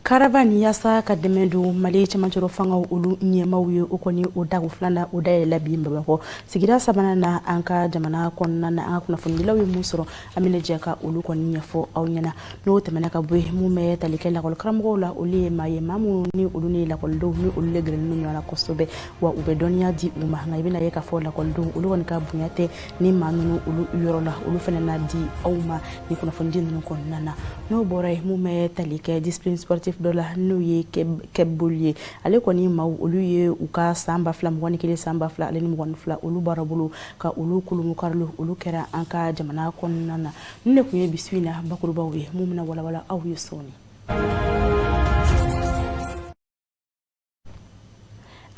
Caravane yaasa ka dɛmɛ don Mali cɛmancɛrɔ fangaw olu ɲɛmaw ye, o kɔni o dago filanan o dayɛlɛla bi Bamakɔ sigida sabanan na an ka jamana kɔnɔna na. An ka kunnafonidilaw ye mun sɔrɔ, an bɛna jɛ ka olu kɔni ɲɛfɔ aw ɲɛna. N'o tɛmɛna ka bɔ yen, mun bɛ tali kɛ lakɔlikaramɔgɔw la, olu ye maa ye, maa minnu ni olu ni lakɔlidenw ni olu le gɛrɛlen don ɲɔgɔn na kosɛbɛ, wa u bɛ dɔnniya di u ma. Nka i bɛna ye k'a fɔ lakɔlidenw olu kɔni ka bonya tɛ ni maa ninnu olu yɔrɔ la. Olu fana na di aw ma ni kunnafonidi ninnu kɔnɔna na. N'o bɔra yen, mun bɛ tali kɛ discipline sportive dɔ la, n'o ye kɛboli ye, ale kɔni maaw olu ye u ka san 2021, san 2022 olu baara bolo ka olu kolonkarilo, olu kɛra an ka jamana kɔnɔna na. Nin de tun ye bi su in na bakurubaw ye, mun bɛna walawala aw ye sɔɔni.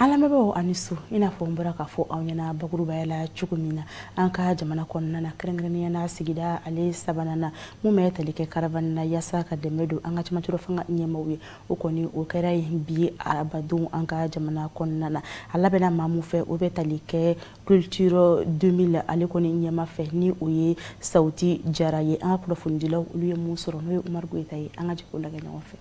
An lamɛnbaaw, ani su. I n'a fɔ n bɔra k'a fɔ aw ɲɛna bakurubaya la cogo min na, an ka jamana kɔnɔna na, kɛrɛnkɛrɛnnenya na sigida ale sabanan na, mun bɛ tali kɛ caravane na yaasa ka dɛmɛ don an ka cɛmancɛrɔ fanga ɲɛmaw ye, o kɔni o kɛra yen bi arabadon an ka jamana kɔnɔna na. A labɛnna maa min fɛ, o bɛ tali kɛ Culture 2000 ale kɔni ɲɛma fɛ, ni o ye Sawuti Jara ye. An ka kunnafonidilaw olu ye mun sɔrɔ, n'o ye Umaru Goyita ye, an ka jɛ k'o lajɛ ɲɔgɔn fɛ.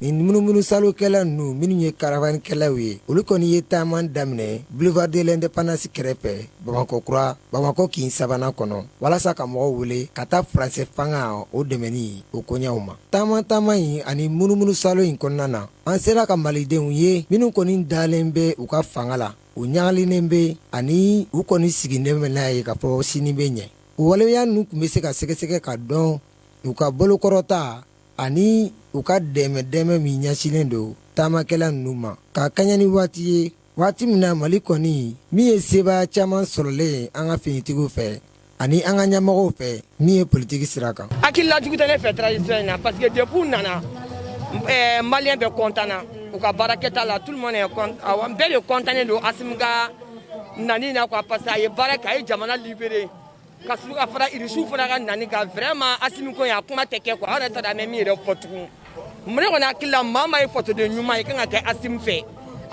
Nin munumunusalokɛla ninnu minnu ye caravankɛlaw ye, olu kɔni ye taama daminɛ boulevard de l'indépendance kɛrɛfɛ Bamakɔ kura, Bamakɔ kin sabanan kɔnɔ, walasa ka mɔgɔw wele ka taa furancɛ fanga o dɛmɛni o koɲɛw ma. Taama taama in ani munumunusalo in kɔnɔna na, an sera ka malidenw ye minnu kɔni dalen bɛ u ka fanga la, u ɲagalinen bɛ ani u kɔni sigilen bɛ n'a ye k'a fɔ sini bɛ ɲɛ. O waleya ninnu tun bɛ se ka sɛgɛsɛgɛ ka dɔn u ka bolokɔrɔta ani u ka dɛmɛ dɛmɛ min ɲɛsinlen don taamakɛla ninnu ma, ka kɛɲɛ ni waati ye, waati min na Mali kɔni min ye sebaaya caman sɔrɔlen an ka finitigiw fɛ ani an ka ɲɛmɔgɔw fɛ min ye politiki sira kan. Hakilila jugu tɛ ne fɛ transition in na, parce que depuis u nana, malien bɛɛ content na u ka baarakɛta la. Tout le monde est content, awɔ, bɛɛ de content don Asimi ka nani na quoi, parce que a ye baara kɛ, a ye jamana libéré ka sɔrɔ ka fara irisiw fana ka nani kan. Vraiment, Asimi ko in, a kuma tɛ kɛ quoi. Aw yɛrɛ t'a dɔn an bɛ min yɛrɛ fɔ tugun. Ne kɔni hakili la, maa maa ye fasoden ɲuman ye, kan ka kɛ Asimi fɛ.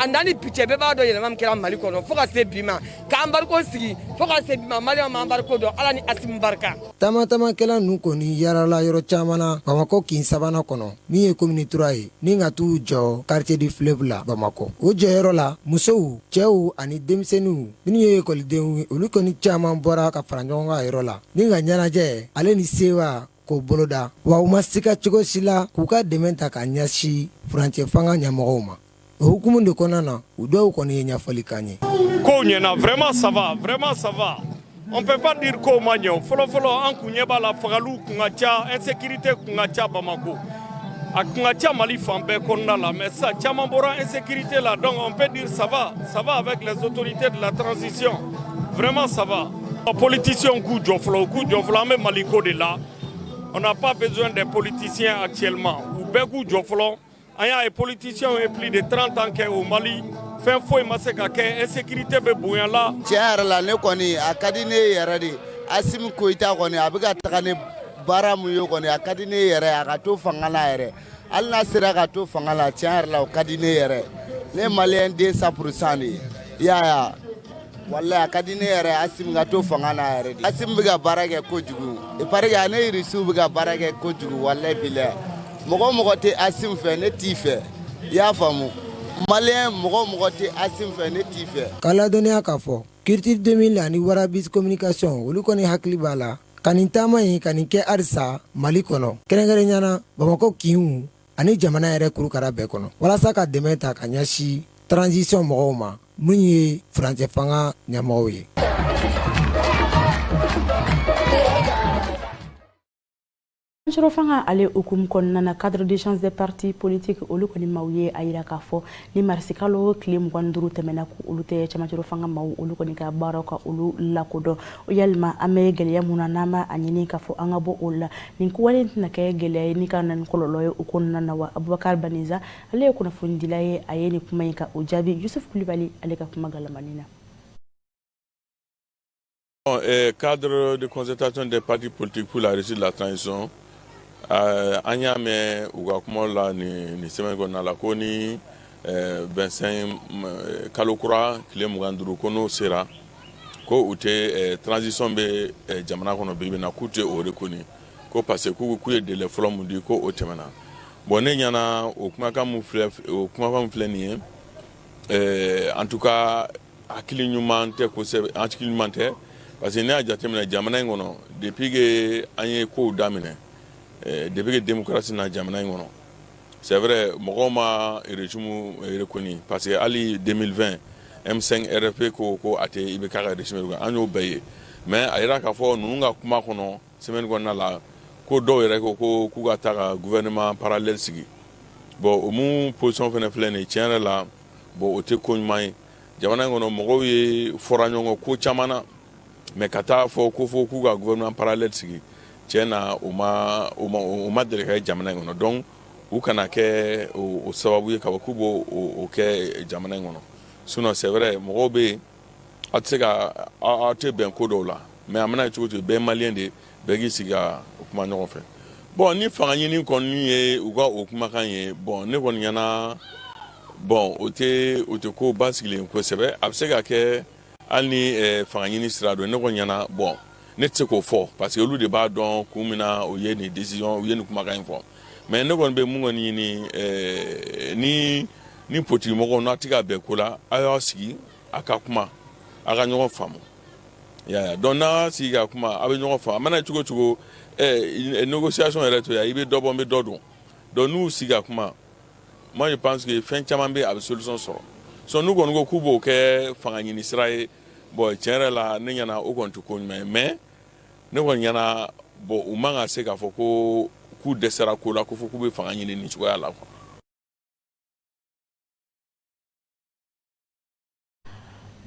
A nani bi cɛ, bɛɛ b'a dɔn yɛlɛma min kɛra Mali kɔnɔ fo ka se bi ma, ka embargo sigi fo ka se bi ma. Maliyɛnw ma embargo dɔn, Ala ni Asimi barika. Taama taamakɛla ninnu kɔni yaalala yɔrɔ caman na Bamakɔ kin sabanan kɔnɔ, min ye commune trois ye, ni ka t'u jɔ quartier du fleuve la Bamakɔ. O jɔyɔrɔ la, musow, cɛw ani denmisɛnninw minnu ye ekɔlidenw ye, olu kɔni caman bɔra ka fara ɲɔgɔn kan yɔrɔ la ni ka ɲɛnajɛ ale ni sewa k'o boloda. Wa u ma siga cogo si la k'u ka dɛmɛ ta ka ɲɛsin furancɛ fanga ɲɛmɔgɔw ma. O hukumu de kɔnɔna na, u dɔw kɔni ye ɲɛfɔli k'an ye. Kow ɲɛna, vraiment ça va, vraiment ça va. On peut pas dire kow ma ɲɛ. Fɔlɔ fɔlɔ, an kun ɲɛ b'a la, fagaliw kun ka ca, insécurité kun ka ca Bamako, a kun ka ca Mali fan bɛɛ kɔnɔna la. Mais sisan, caman bɔra insécurité la, donc on peut dire ça va, ça va avec les autorités de la transition, vraiment ça va. Politiciens k'u jɔ fɔlɔ, u k'u jɔ fɔlɔ. An bɛ Mali ko de la, on n'a pas besoin des politiciens actuellement. U bɛɛ k'u jɔ fɔlɔ. An y'a ye, politiciens ye plus de 30 ans kɛ au Mali, fɛn foyi ma se ka kɛ, insécurité bɛ bonya la. Tiɲɛ yɛrɛ la, ne kɔni, a ka di ne yɛrɛ de. Asimi Goyita kɔni, a bɛ ka taga ni baara mun ye kɔni, a ka di ne yɛrɛ a ka to fanga la yɛrɛ. Hali n'a sera ka to fanga la, tiɲɛ yɛrɛ la, o ka di ne yɛrɛ. Ne ye malien den 100% de ye, i y'a ye wa? Walayi, a ka di ne yɛrɛ Asimi ka to fanga la yɛrɛ de. Asimi bɛ ka baara kɛ kojugu, il paraît que ani Irisiw bɛ ka baara kɛ kojugu. Walayi bilayi, mɔgɔ o mɔgɔ tɛ Asimi fɛ, ne t'i fɛ, i y'a faamu? Malien mɔgɔ o mɔgɔ tɛ Asimi fɛ, ne t'i fɛ. K'a ladɔnniya k'a fɔ Culture 2000 ani Warabis Communication, olu kɔni hakili b'a la ka nin taama in ka nin kɛ halisa Mali kɔnɔ, kɛrɛnkɛrɛnya na Bamakɔ kinw ani jamana yɛrɛ kurukara bɛɛ kɔnɔ, walasa ka dɛmɛ ta ka ɲɛsin transition mɔgɔw ma, min ye furancɛ fanga ɲɛmɔgɔw ye. Cɛmancɛrɔ fanga ale hukumu kɔnɔna na, cadre d'échange des partis politiques olu kɔni maaw ye a yira k'a fɔ ni marisikalo tile 25 tɛmɛna, ko olu tɛ cɛmancɛrɔ fanga maaw olu kɔni ka baaraw ka olu lakodɔn. O yalima, an bɛ gɛlɛya mun na n'an b'a ɲini k'a fɔ an ka bɔ o la? Nin kowale tɛna kɛ gɛlɛya ye ni ka na ni kɔlɔlɔ ye o kɔnɔna na wa? Abubakar Baniza, ale ye kunnafonidila ye, a ye nin kuma in ka o jaabi Yusuf Kulibali ale ka kuma galamani na. Cadre de concertation des partis politiques pour la réussite de la transition, an y'a mɛn u ka kuma la nin semaine kɔnɔna la ko ni 25 kalo kura tile 25, ko n'o sera, ko u tɛ transition bɛ jamana kɔnɔ bi bi in na, k'u tɛ o reconnu, ko parce que k'u ye délai fɔlɔ mun di, ko o tɛmɛna. Bon, ne ɲɛna, o kumakan mun filɛ, o kumakan mun filɛ nin ye, en tout cas hakili ɲuman tɛ kosɛbɛ, hakili ɲuman tɛ, parce que ne y'a jateminɛ jamana in kɔnɔ, depuis que an ye kow daminɛ, depuis que démocratie na jamana in kɔnɔ, c'est vrai, mɔgɔw ma régime reconnu, parce que hali 2020 M5 RFP ko a tɛ IBK ka régime reconnu, an y'o bɛɛ ye. Mais a yira k'a fɔ ninnu ka kuma kɔnɔ semaine kɔnɔna la ko dɔw yɛrɛ ko k'u ka taa ka gouvernement parallèle sigi. Bon, o mun position fana filɛ nin ye, tiɲɛ yɛrɛ la, bon, o tɛ ko ɲuman ye. Jamana in kɔnɔ, mɔgɔw ye fɔra ɲɔgɔn kɔ ko caman na, mais ka taa fɔ ko fo k'u ka gouvernement parallèle sigi, tiɲɛ na, o ma deli ka kɛ jamana in kɔnɔ. Donc u kana kɛ o sababu ye k'a fɔ k'u b'o o kɛ jamana in kɔnɔ. Sinon, c'est vrai, mɔgɔw bɛ yen, aw tɛ se ka aw tɛ bɛn ko dɔw la, mais a mana kɛ cogo o cogo, bɛɛ ye malien de ye, bɛɛ k'i sigi ka kuma ɲɔgɔn fɛ. Bon, ni fanga ɲini kɔni ye u ka o kumakan ye, bon, ne kɔni ɲɛna, bon, o tɛ ko basigilen kosɛbɛ. A bɛ se ka kɛ hali ni fanga ɲini sira don. Ne kɔni ɲɛna, bon, ne tɛ se k'o fɔ, parce que olu de b'a dɔn kun min na u ye nin décision, u ye nin kumakan in fɔ. Mais ne kɔni bɛ mun kɔni ɲini, ni politique mɔgɔw n'a tɛ ka bɛn ko la, aw y'aw sigi a ka kuma, a ka ɲɔgɔn faamu. Ya, donc n'a sigi ka kuma, a bɛ ɲɔgɔn faamu. A mana cogo o cogo, négociation yɛrɛ to yan, i bɛ dɔ bɔ, n bɛ dɔ don. Donc n'u sigi ka kuma, moi je pense que fɛn caman bɛ, a bɛ solution sɔrɔ. So n'u kɔni ko k'u b'o kɛ fanga ɲini sira ye, bon, tiɲɛ yɛrɛ la, ne ɲɛna, o kɔni tɛ ko ɲuman ye. Mais ne kɔni ɲɛna, bon, u man ka se k'a fɔ ko k'u dɛsɛra ko la ko fo k'u bɛ fanga ɲini nin cogoya la, quoi.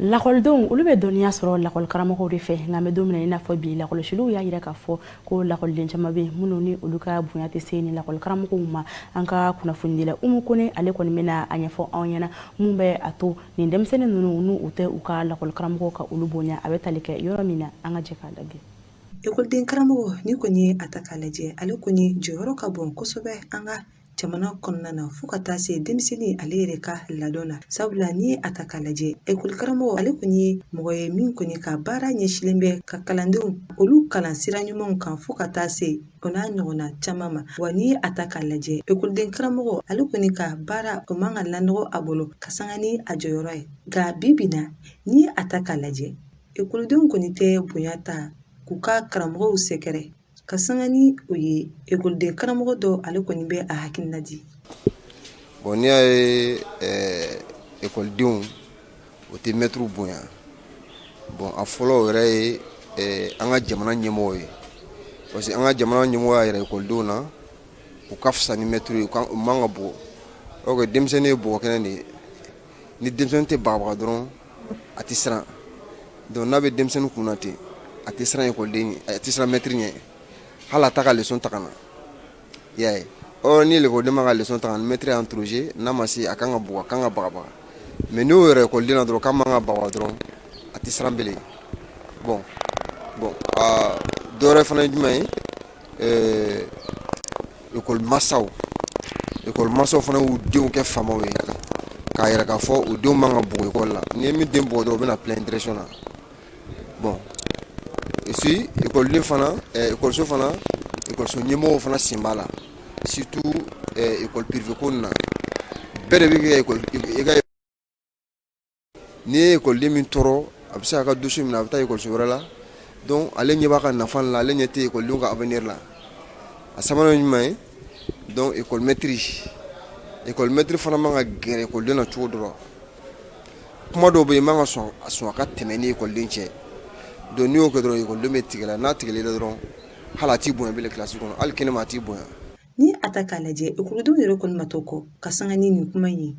Lakɔlidenw, olu bɛ dɔnniya sɔrɔ lakɔlikaramɔgɔw de fɛ. Nka an bɛ don min na i n'a fɔ bi, lakɔlɔsiliw y'a jira k'a fɔ ko lakɔliden caman bɛ yen minnu ni olu ka bonya tɛ se ni lakɔlikaramɔgɔw ma. An ka kunnafonidila Umu Kone, ale kɔni bɛna a ɲɛfɔ anw ɲɛna mun bɛ a to nin denmisɛnnin ninnu n'u tɛ u ka lakɔlikaramɔgɔw ka olu bonya, a bɛ tali kɛ yɔrɔ min na. An ka jɛ k'a lajɛ. Ekɔliden karamɔgɔ, ni kɔni ye a ta k'a lajɛ, ale kɔni jɔyɔrɔ ka bon kosɛbɛ an ka jamana kɔnɔna na, fo ka taa se denmisɛnnin ale yɛrɛ ka ladɔn na. Sabula n'i ye a ta k'a lajɛ, ekɔli karamɔgɔ ale kɔni ye mɔgɔ ye min kɔni ka baara ɲɛsilen bɛ ka kalandenw olu kalan sira ɲumanw kan, fo ka taa se o n'a ɲɔgɔnna caman ma. Wa n'i ye a ta k'a lajɛ, ekɔliden karamɔgɔ ale kɔni ka baara, o man ka lanɔgɔ a bolo ka sanga ni a jɔyɔrɔ ye. Nka bi bi na, n'i ye a ta k'a lajɛ, ekɔlidenw kɔni tɛ bonya ta k'u ka karamɔgɔw sɛgɛrɛ ka sanga ni o ye. Ekɔliden karamɔgɔ dɔ, ale kɔni bɛ a hakilina di. Bon, n'i y'a ye ekɔlidenw o tɛ mɛtiriw bonya, bon, a fɔlɔ o yɛrɛ ye an ka jamana ɲɛmɔgɔw ye, parce que an ka jamana ɲɛmɔgɔ y'a yira ekɔlidenw na u ka fisa ni mɛtiriw ye, u man ka bugɔ. Or que denmisɛnnin ye bɔgɔ kɛnɛ de ye. Ni denmisɛnnin tɛ bagabaga dɔrɔn, a tɛ siran. Donc n'a bɛ denmisɛnnin kun na ten, a tɛ siran ekɔliden, a tɛ siran mɛtiri ɲɛ, hali a t'a ka leçon ta ka na. I y'a ye? Or ni ekɔliden ma ka leçon ta ka na, mɛtiri y'a interroger, n'a ma se, a kan ka bugɔ, a kan ka bagabaga. Mais n'o yɛrɛ ekɔliden na dɔrɔn k'a man ka bagabaga dɔrɔn, a tɛ siran bilen. Bon, dɔ wɛrɛ fana ye jumɛn ye? Ekɔli masaw fana y'u denw kɛ faamaw ye k'a yira k'a fɔ u denw man ka bugɔ ekɔli la. N'i ye min den bugɔ dɔrɔn, u bɛna plainte direction na. Bon, et puis ekɔliden fana, ekɔliso fana, ekɔliso ɲɛmɔgɔw fana sen b'a la, surtout école privée ko nin na. Bɛɛ de bɛ kɛ ekɔli i ka. N'i ye ekɔliden min tɔɔrɔ, a bɛ se k'a ka dossier minɛ, a bɛ taa ekɔliso wɛrɛ la. Donc ale ɲɛ b'a ka nafa la, ale ɲɛ tɛ ekɔlidenw ka avenir la. A sabanan ye jumɛn ye? Donc école maître fana man ka gɛrɛ ekɔliden na cogo dɔ la. Kuma dɔw bɛ yen, i man ka sɔn a ka tɛmɛ ni ekɔliden cɛ. Donc n'i y'o kɛ dɔrɔn, ekɔliden bɛ tigɛ la. N'a tigɛla i la dɔrɔn, hali a t'i bonya bilen kilasi kɔnɔ, hali kɛnɛma a t'i bonya. Ni a ta k'a lajɛ, ekɔlidenw yɛrɛ kɔni ma to kɔ ka sanga ni nin kuma in ye.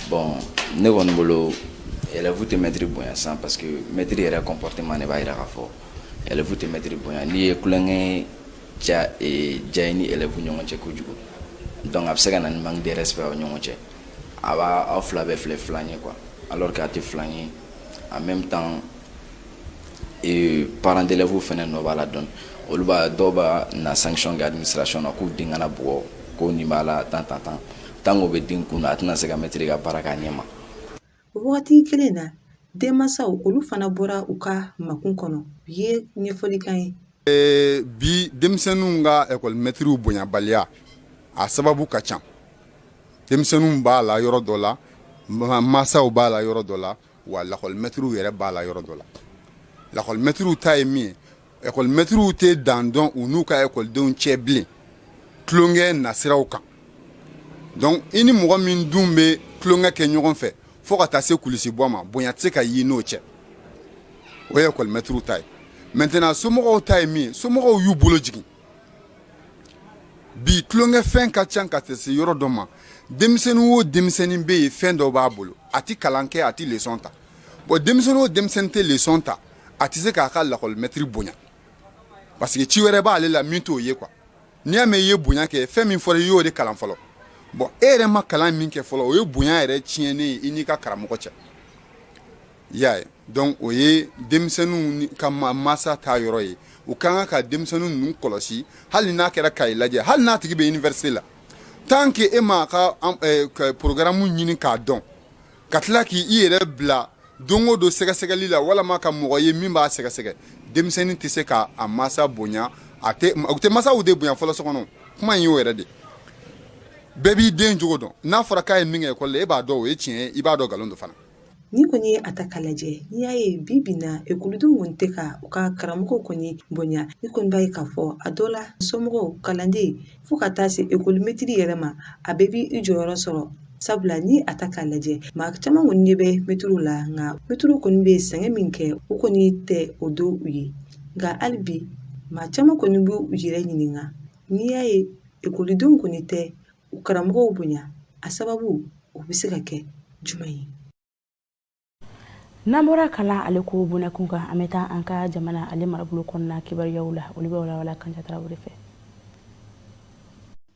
Bon, ne kɔni bolo, élève tɛ maître bonya sisan, parce que maître yɛrɛ comportement de b'a jira k'a fɔ élève tɛ maître bonya. N'i ye tulonkɛ ja ja i ni élève ɲɔgɔn cɛ kojugu, donc a bɛ se ka na ni manque de respect aw ɲɔgɔn cɛ. A b'a aw fila bɛɛ filɛ filan ye quoi, alors que a tɛ filan ye. En même temps, parents d'élèves fɛnɛ nɔ b'a la dɔɔni. Olu b'a dɔw b'a na sanction kɛ administration na k'u den kana bugɔ, ko nin b'a la tan tan tan. Tant que o bɛ den kun na, a tɛna se ka maître ka baara kɛ a ɲɛ ma. O wagati kelen na, denmansaw olu fana bɔra u ka makun kɔnɔ, u ye ɲɛfɔli kan ye. Bi denmisɛnninw ka ekɔli mɛtiriw bonyabaliya, a sababu ka ca. Denmisɛnninw b'a la yɔrɔ dɔ la, mansaw b'a la yɔrɔ dɔ la, wa lakɔlimɛtiriw yɛrɛ b'a la yɔrɔ dɔ la. Lakɔlimɛtiriw ta ye min ye, ekɔlimɛtiriw tɛ dan dɔn u n'u ka ekɔlidenw cɛ bilen tulonkɛ nasiraw kan. Donc i ni mɔgɔ min dun bɛ tulonkɛ kɛ ɲɔgɔn fɛ fo ka taa se kulisibɔ ma, bonya tɛ se ka y'i n'o cɛ. O ye ekɔlimɛtiriw ta ye. Maintenant somɔgɔw ta ye min ye, somɔgɔw y'u bolo jigin. Bi tulonkɛfɛn ka ca ka se yɔrɔ dɔ ma. Denmisɛnnin o denmisɛnnin bɛ yen, fɛn dɔ b'a bolo, a tɛ kalan kɛ, a tɛ leçon ta. Bon, denmisɛnnin o denmisɛnnin tɛ leçon ta, a tɛ se k'a ka lakɔlimɛtiri bonya, parce que ci wɛrɛ b'ale la min t'o ye quoi. N'i y'a mɛn i ye bonya kɛ, fɛn min fɔra i y'o de kalan fɔlɔ. Bon, e yɛrɛ ma kalan min kɛ fɔlɔ, o ye bonya yɛrɛ tiɲɛnen ye i n'i ka karamɔgɔ cɛ. I y'a ye? Donc o ye denmisɛnninw ka masa ta yɔrɔ ye. U ka kan ka denmisɛnnin ninnu kɔlɔsi, hali n'a kɛra k'a lajɛ, hali n'a tigi bɛ université la. Tant que e m'a ka programme ɲini k'a dɔn, ka tila k'i yɛrɛ bila don o don sɛgɛsɛgɛli la, walama ka mɔgɔ ye min b'a sɛgɛsɛgɛ, denmisɛnnin tɛ se k'a masa bonya. A tɛ, u tɛ masaw de bonya fɔlɔ so kɔnɔ. Kuma in y'o yɛrɛ de. Bɛɛ b'i den jogo dɔn. N'a fɔra k'a ye min kɛ ekɔli la, e b'a dɔn o ye tiɲɛ ye, i b'a dɔn nkalon don fana. Ni kɔni ye a ta k'a lajɛ, n'i y'a ye bi bi na ekɔlidenw kɔni tɛ ka u ka karamɔgɔw kɔni bonya, i kɔni b'a ye k'a fɔ a dɔ la somɔgɔw, kalanden, fo ka taa se ekɔlimɛtiri yɛrɛ ma, a bɛɛ b'i jɔyɔrɔ sɔrɔ. Sabula ni a ta k'a lajɛ, maa caman kɔni ɲɛ bɛ mɛtiriw la, nka mɛtiriw kɔni bɛ sɛgɛn min kɛ, u kɔni tɛ o dɔn u ye. Nka hali bi maa caman kɔni b'u yɛrɛ ɲininka, n'i y'a ye ekɔlidenw kɔni tɛ u karamɔgɔw bonya, a sababu o bɛ se ka kɛ jumɛn ye? N'an bɔra kalan ale ko bonnakun kan, an bɛ taa an ka jamana ale marabolo kɔnɔna kibaruyaw la. Olu bɛ walawala Kanja Tarawele fɛ.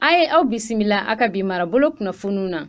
A ye aw bisimila a ka bi marabolo kunnafoniw na.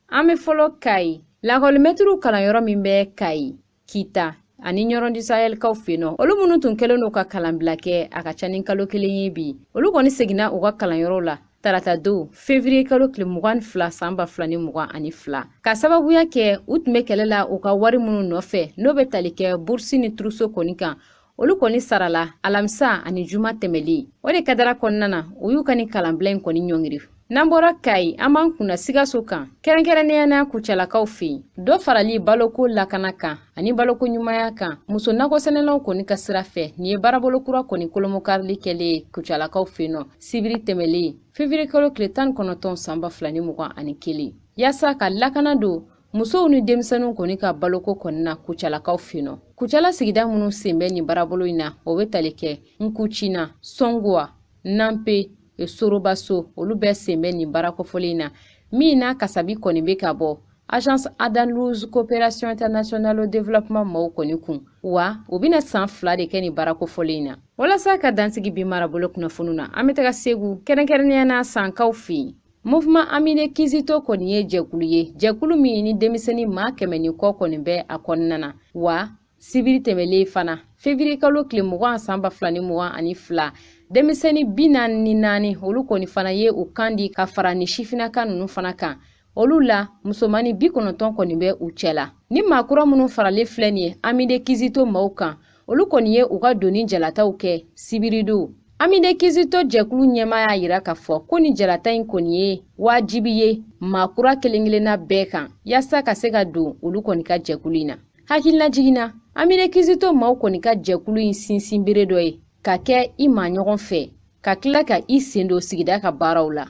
An bɛ fɔlɔ Kayi. Lakɔlimɛtiriw kalanyɔrɔ min bɛ Kayi, Kita ani Ɲɔrɔn du Sahelkaw fɛ nɔ, olu minnu tun kɛlen don ka kalanbila kɛ a ka ca ni kalo kelen ye bi, olu kɔni seginna u ka kalanyɔrɔw la tarata don fevrier kalo tile 22 san 2022, ka sababuya kɛ u tun bɛ kɛlɛ la u ka wari minnu nɔfɛ, n'o bɛ tali kɛ burusi ni turuso kɔni kan. Olu kɔni sarala alamisa ani juma tɛmɛlen. O de kadara kɔnɔna na, u y'u ka nin kalanbila in kɔni ɲɔngiri. N'an bɔra Kayi, an b'an kunna Sikaso kan, kɛrɛnkɛrɛnnenya na Kucalakaw fɛ yen. Dɔ farali baloko lakana kan ani baloko ɲumanya kan muso nakɔsɛnɛlaw kɔni ka sira fɛ, nin ye baarabolo kura kɔni kolomokarili kɛlen ye Kucalakaw fɛ yen nɔ sibiri tɛmɛlen fevrier kalo tile 19 san 2021, yaasa ka lakana don musow ni denmisɛnninw kɔni ka baloko kɔni na Kucalakaw fɛ yen nɔ. Kucala sigida minnu sen bɛ nin baarabolo in na, o bɛ tali kɛ Nkucina, Sɔnguwa, Nanpe, Sorobaso, olu bɛɛ sen bɛ nin baara kofɔlen in na, min n'a kasabi kɔni bɛ ka bɔ Agence Andalouse Coopération Internationale au Développement maaw kɔni kun. Wa u bɛna san 2 de kɛ nin baara kofɔlen in na. Walasa ka dansigi bi marabolo kunnafoniw na, an bɛ taga Segu, kɛrɛnkɛrɛnnenya na Sankaw fɛ yen. Mouvement Amis de Kizito kɔni ye jɛkulu ye, jɛkulu min ni denmisɛnnin maa 100 ni kɔ kɔni bɛ a kɔnɔna na. Wa sibiri tɛmɛlen fana fevrier kalo tile 20 san 2022, denmisɛnnin 44, olu kɔni fana ye u kan di ka fara ni sifinnaka ninnu fana kan. Olu la musomannin 90 kɔni bɛ u cɛ la. Ni maa kura minnu faralen filɛ nin ye Amis de Kizito maaw kan, olu kɔni ye u ka doni jalataw kɛ sibiridon. Amis de Kizito jɛkulu ɲɛmaa y'a yira k'a fɔ ko ni jalata in kɔni ye wajibi ye maa kura kelen-kelenna bɛɛ kan, yaasa ka se ka don olu kɔni ka jɛkulu in na. Hakililajigin na, Amis de Kizito maaw kɔni ka jɛkulu in sinsin bere dɔ ye ka kɛ i maa ɲɔgɔn fɛ, ka tila ka i sen don sigida ka baaraw la.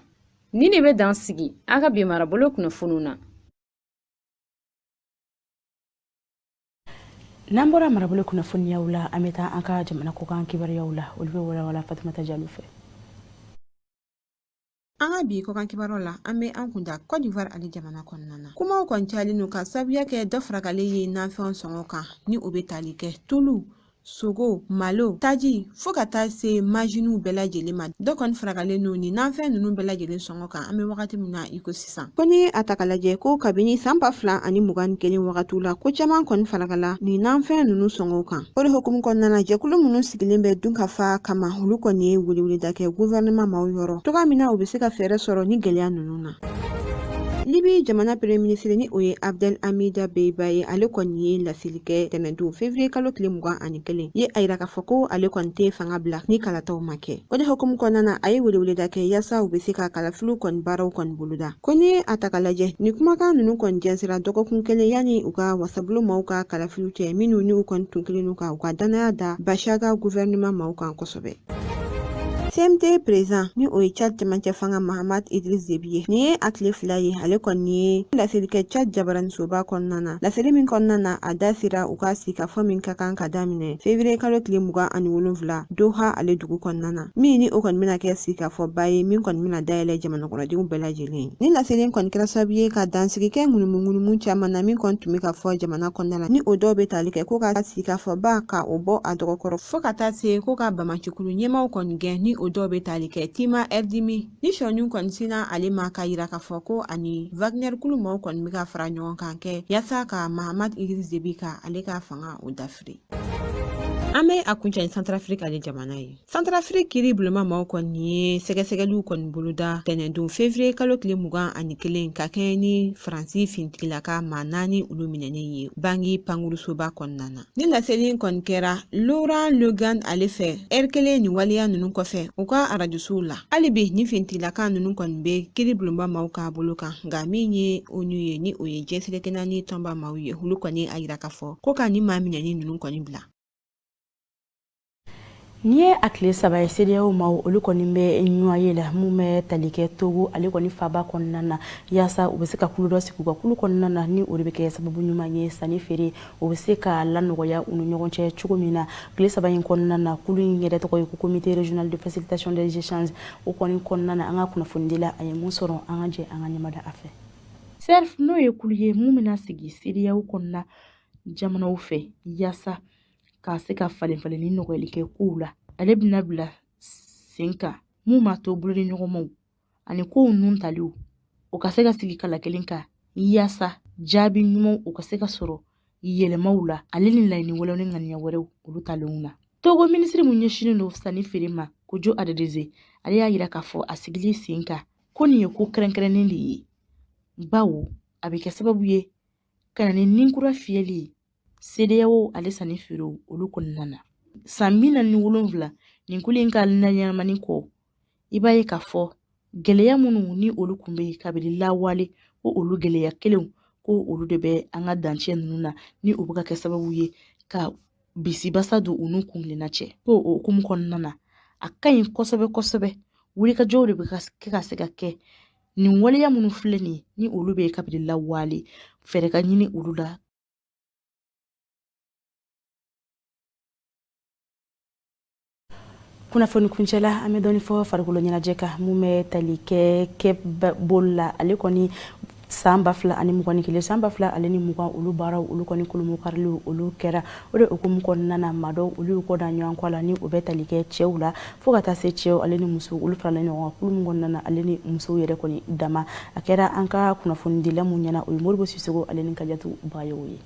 Nin de bɛ dan sigi a ka bi marabolo kunnafoniw na. N'an bɔra marabolo kunnafoniyaw la, an bɛ taa an ka jamana kɔkan kibaruyaw la. Olu bɛ walawala Fatumata Jalo fɛ. An ka bi kɔkan kibaruyaw la, an bɛ an kunda Côte d'Ivoire ale jamana kɔnɔna na. Kumaw kɔni cayalen don ka sababuya kɛ dɔ faragalen ye nafɛnw sɔngɔ kan, ni o bɛ tali kɛ tulu, sogo, malo, taji, fo ka taa se majiniw bɛɛ lajɛlen ma. Dɔ kɔni faragalen don nin nafɛn ninnu bɛɛ lajɛlen sɔngɔ kan an bɛ wagati min na i ko sisan. Ko n'i ye a ta k'a lajɛ, ko kabini san 2021 wagatiw la, ko caman kɔni faragala nin nafɛn ninnu sɔngɔw kan. O de hukumu kɔnɔna na, jɛkulu minnu sigilen bɛ dunkafa kama, olu kɔni ye weleweleda kɛ gouvernement maaw yɔrɔ cogoya min na u bɛ se ka fɛɛrɛ sɔrɔ ni gɛlɛya ninnu na. Libi jamana premier ministre ni o ye Abdel Hamid Dbeibah ye, ale kɔni ye laseli kɛ tɛnɛndon février kalo tile 21 ye, a yira k'a fɔ ko ale kɔni tɛ fanga bila ni kalataw ma kɛ. O de hukumu kɔnɔna na, a ye weleweleda kɛ yaasa u bɛ se ka kalafiliw kɔni baaraw kɔni boloda. Ko ni a ta ka lajɛ, ni kumakan ninnu kɔni jɛnsɛra dɔgɔkun kelen yanni u ka wasabulon maaw ka kalafiliw cɛ, minnu ni u kɔni tun kelen don ka u ka danaya da Bashagha gouvernement maaw kan kosɛbɛ. CMT président ni o ye Tchad cɛmancɛ fanga Mahamat Idriss Déby ye, nin ye a tile 2 ye, ale kɔni ye laseli kɛ Tchad jabaranisoba kɔnɔna na. Laseli min kɔnɔna na, a da sera u ka sigikafɔ min ka kan ka daminɛ février kalo tile 27 Doha ale dugu kɔnɔna na, min ni o kɔni bɛna kɛ sigikafɔba ye min kɔni bɛna dayɛlɛ jamana kɔnɔdenw bɛɛ lajɛlen. Ni laseli kɔni kɛra sababu ye ka dansigi kɛ ŋunumu-ŋunumu caman na min kɔni tun bɛ ka fɔ jamana kɔnɔna la, ni o dɔw bɛ tali kɛ ko ka sigikafɔba ka o bɔ a dɔgɔkɔrɔ, fo ka taa se ko ka bamacikulu ɲɛmaaw kɔni gɛn, ni o dɔw bɛ tali kɛ Tima Erdimi ni sɔɔni kɔni sinna ale ma ka yira k'a fɔ ko ani Wagner kulu maaw kɔni bɛ ka fara ɲɔgɔn kan kɛ yaasa ka Mahamat Idriss Déby ka ale ka fanga o dafiri. An bɛ a kuncɛ ni Santarafiriki ale jamana ye. Santarafiriki kiri bulonba maaw kɔni ye sɛgɛsɛgɛliw kɔni boloda tɛnɛndon février kalo tile 21 ka kɛɲɛ ni Faransi finitigilaka maa naani olu minɛnen ye Bangi pankurusoba kɔnɔna na. Ni laseli in kɔni kɛra Laurent Le Gand ale fɛ ɛri kelen nin waleya ninnu kɔfɛ u ka arajosow la. Hali bi nin finitigilaka ninnu kɔni bɛ kiri bulonba maaw ka bolo kan, nka min ye ONU ye ni o ye diɲɛ seleke naani tɔnba maaw ye, olu kɔni a yira k'a fɔ ko ka nin maa minɛni ninnu kɔni bila. N'i ye a tile 3 ye, CEDEAO maaw olu kɔni bɛ ɲɔgɔn ye la mun bɛ tali kɛ Togo ale kɔni faba kɔnɔna na, yaasa u bɛ se ka kulu dɔ sigi u ka kulu kɔnɔna na, ni o de bɛ kɛ sababu ɲuman ye sanni feere o bɛ se ka lanɔgɔya u ni ɲɔgɔn cɛ cogo min na. Tile 3 in kɔnɔna na, kulu in yɛrɛ tɔgɔ ye ko comité régional de facilitation des échanges. O kɔni kɔnɔna na, an ka kunnafonidila a ye mun sɔrɔ, an ka jɛ an ka ɲɛmada a fɛ. CERF n'o ye kulu ye mun bɛna sigi CEDEAO kɔnɔna jamanaw fɛ yaasa ka se ka falen falenni nɔgɔyali kɛ kow la, ale bɛna bila sen kan mun b'a to bolodiɲɔgɔnmaw ani kow nun taliw o ka se ka sigi kala kelen kan, yaasa jaabi ɲumanw o ka se ka sɔrɔ yɛlɛmaw la, ale ni laɲini wɛrɛw ni ŋaniya wɛrɛw olu talenw na. Togo minisiri mun ɲɛsinnen don sanni feere ma, Kojo Adedeze, ale y'a yira k'a fɔ a sigili sen kan ko nin ye ko kɛrɛnkɛrɛnnen de ye, bawo a bɛ kɛ sababu ye ka na ni ninkura fiyɛli ye CEDEAO ale sanni feerew olu kɔnɔna na. San 47 nin kulu in ka laɲɛnamani kɔ, i b'a ye k'a fɔ gɛlɛya minnu ni olu kun bɛ yen kabini lawale, ko olu gɛlɛya kelenw ko olu de bɛ an ka dancɛ ninnu na, ni u bɛ ka kɛ sababu ye ka bisibasa don u n'u kuntilenna cɛ. Ko o hukumu kɔnɔna na, a ka ɲi kosɛbɛ kosɛbɛ, wulikajɔw de bɛ kɛ ka se ka kɛ nin waleya minnu filɛ nin ye, ni olu bɛ yen kabini lawale, fɛɛrɛ ka ɲini olu la. Kunnafoni kuncɛla, an bɛ dɔɔni fɔ farikolo ɲɛnajɛ kan mun bɛ tali kɛ teqball la. Ale kɔni san 2021, san 2020 olu baaraw olu kɔni kolomokariliw olu kɛra. O de hukumu kɔnɔna na, maa dɔw olu y'u kɔ da ɲɔgɔn kɔ la, ni o bɛ tali kɛ cɛw la fo ka taa se cɛw ale ni musow olu farala ɲɔgɔn kan kulu min kɔnɔna na, ale ni musow yɛrɛ kɔni dama. A kɛra an ka kunnafonidila mun ɲɛna, o ye Moribo Sisoko ale ni Kajatu Bagayogo ye.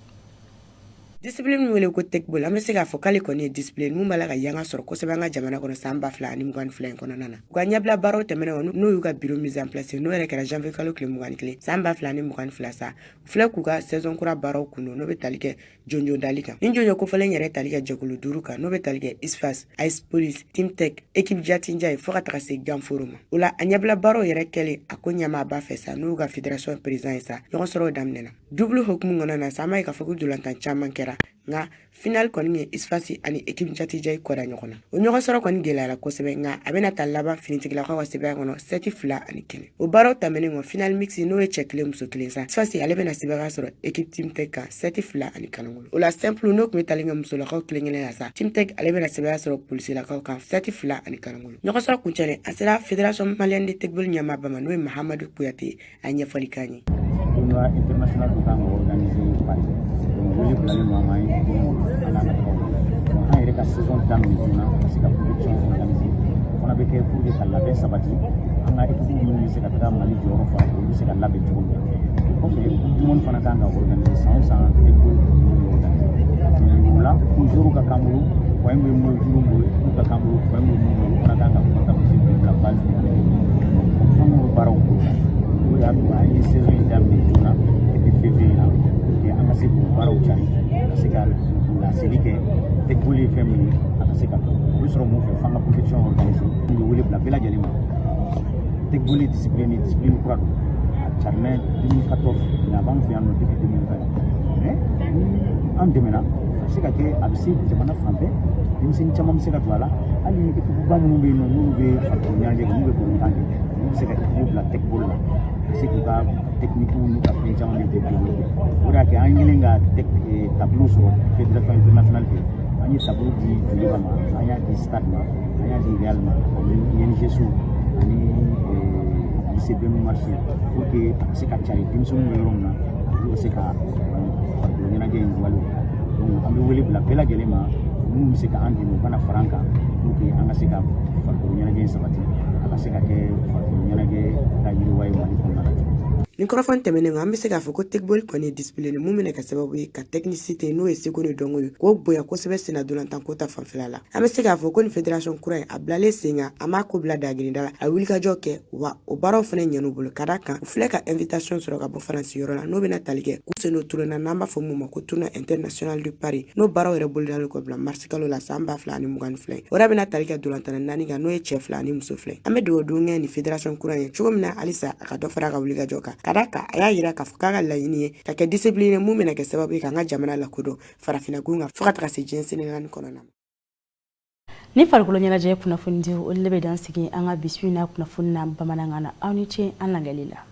Discipline min wele ko teqball, an bɛ se k'a fɔ k'ale kɔni ye discipline mun b'a la ka yanga sɔrɔ kosɛbɛ an ka jamana kɔnɔ san 2022 in kɔnɔna na. U ka ɲɛbila baaraw tɛmɛnen n'o y'u ka bureau mise en place, n'o yɛrɛ kɛra janvier kalo tile 21 san 2022 sa, u filɛ k'u ka saison kura baaraw kun don, n'o bɛ tali kɛ jonjon dali kan. Ni jonjon kofɔlen yɛrɛ tali kɛ jɛkulu duuru kan, n'o bɛ tali kɛ ISFAS, AS Police, Team Tech, équipe Jatinja ye, fo ka taga se Ganforo ma. O la, a ɲɛbila baaraw yɛrɛ kɛlen a ko ɲɛmaaba fɛ sa, n'o y'u ka fédération président ye sa, ɲɔgɔn sɔrɔw daminɛna double hukumu kɔnɔna na sa. An b'a ye k'a fɔ ko dolantan caman kɛra, nka final kɔni ye ISFAS ani équipe Jatija kɔda ɲɔgɔn na. O ɲɔgɔn sɔrɔ kɔni gɛlɛyara kosɛbɛ, nka a bɛna ta laban finitigilakaw ka sɛbɛn kɔnɔ 7-2 ani 1. O baaraw tɛmɛnen kɔ, final mixte, n'o ye cɛ kelen muso kelen sa, ISFAS ale bɛna sɛbɛn sɔrɔ équipe Team Tech kan 7-2 ani kelen. O la, simple, n'o tun bɛ tali kɛ musolakaw kelen kelen la sa, Team Tech ale bɛna sɛbɛn sɔrɔ polisilakaw kan 7-2 ani kelen. Ɲɔgɔn sɔrɔ kuncɛlen, a sera fédération malienne de teqball ɲɛmaaba ma, n'o ye Mahamadu Kuyate, a ye ɲɛfɔli k'an ye. Tournoi international dɔ kan ka organiser Paris, donc wele bilalen don an ma, an ye an n'an ka tagaw. Donc an yɛrɛ ka saison daminɛ joona ka se ka compétition organiser, o fana bɛ kɛ pour que ka labɛn sabati, an ka équipe minnu bɛ se ka taga Mali jɔyɔrɔ fa, olu bɛ se ka labɛn cogo min na. O kɔfɛ, coupe du monde fana kan ka organiser san o san, teqball coupe du monde organiser. Donc o la, ko joueur ka k'an bolo, point bɛ mun bolo, juru bolo, équipe ka k'an bolo, point bɛ mun bolo, olu fana kan ka comptabiliser k'u bila base kɔnɔ. Donc fɛn minnu bɛ baaraw bolo la, o O de y'a to an ye saison in daminɛ joona depuis février in na, pour que an ka se k'o baaraw cari, ka se ka laseli kɛ teqball ye fɛn min ye, a ka se ka dɔn. O bɛ sɔrɔ mun fɛ? F'an ka compétition organiser. N bɛ wele bila bɛɛ lajɛlen ma. Teqball ye discipline ye, discipline kura don. A carinɛ 2014, mais a b'an fɛ yan nɔ depuis 2020. Mais ni an dɛmɛna, a bɛ se ka kɛ, a bɛ se jamana fan bɛɛ, denmisɛnnin caman bɛ se ka don a la. Hali équipe ba minnu bɛ yen nɔ, n'olu bɛ farikolo ɲɛnajɛ kɛ, n'u bɛ balontan kɛ, olu bɛ se ka équipe bila teqball la, ka se k'u ka technique n'u ka fɛn caman bɛ k'o développer. O de y'a kɛ an kɛlen ka tableau sɔrɔ fédération internationale fɛ. An ye tableau di Joliba ma, an y'a di Stade ma, an y'a di Real ma, ani INGSO, ani lycée Bɛnu Marché, pour que a bɛ se ka cari denmisɛnninw bɛ yɔrɔ min na, olu bɛ se ka farikolo ɲɛnajɛ in walew. Donc an bɛ wele bila bɛɛ lajɛlen ma, minnu bɛ se ka an dɛmɛ, u kana fara an kan, pour que an ka se ka farikolo ɲɛnajɛ in sabati, a ka se ka kɛ farikolo ɲɛnajɛ ka yiriwa ye Mali kɔnɔna la. Nin kɔrɔfɔ tɛmɛnen kɔ, an bɛ se k'a fɔ ko teqball kɔni ye discipline mun bɛna kɛ sababu ye ka technicité, n'o ye seko ni dɔnko ye, k'o bonya kosɛbɛ senna dolantan ko ta fanfɛla la. An bɛ se k'a fɔ ko nin fédération kura in a bilalen sen kan, a m'a ko bila dagirinda la, a wulikajɔ kɛ wa o baaraw fana ɲɛn'u bolo, ka da kan u filɛ ka invitation sɔrɔ ka bɔ Faransi yɔrɔ la, n'o bɛna tali kɛ k'u sen don tournoi na, n'an b'a fɔ mun ma ko Tournoi international de Paris, n'o baaraw yɛrɛ bolodalen kɔ bila marisi kalo la san 2022. O yɛrɛ bɛna tali kɛ dolantanna naani kan, n'o ye cɛ fila ani muso fila. An bɛ dugawu don kɛ nin fédération kura ye cogo min na, halisa a ka dɔ fara a ka wulikajɔ kan, ka da kan a y'a yira k'a fɔ k'a ka laɲini ye ka kɛ discipline mun bɛna kɛ sababu ye k'an ka jamana lakodɔn farafinna gun kan, fo ka taga se diɲɛ senegali kɔnɔna na. Ni farikolo ɲɛnajɛ kunnafoni di, olu de bɛ dan sigi an ka bi su in na kunnafoni na bamanankan na. Aw ni ce an lajɛli la.